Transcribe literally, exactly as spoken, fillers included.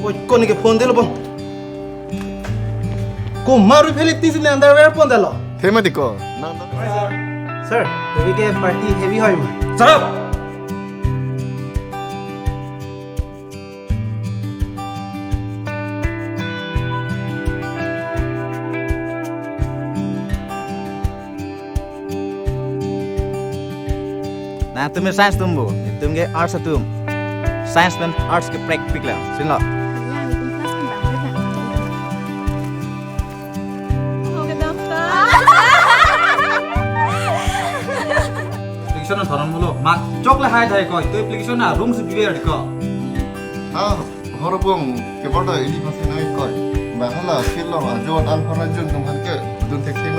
Oi, koni ke phone delo bon. Ko maru pheli tin sini underwear pon delo. Thema diko. Nang, nang. Sir, tobi ke party heavy hoi ma. Shut up! Nangtum ke science atum bo, netum ke arts atum. Science pen arts ke prek pik lang, sinlo. Application na thoron mulo, mak chok le hai thai koi, to application na rung si biar ko. Ha, horbung, ke borda ili pasi nai koi. Ba hala, kilo, ajon, an hora jon, tum han ke, dun tek tek.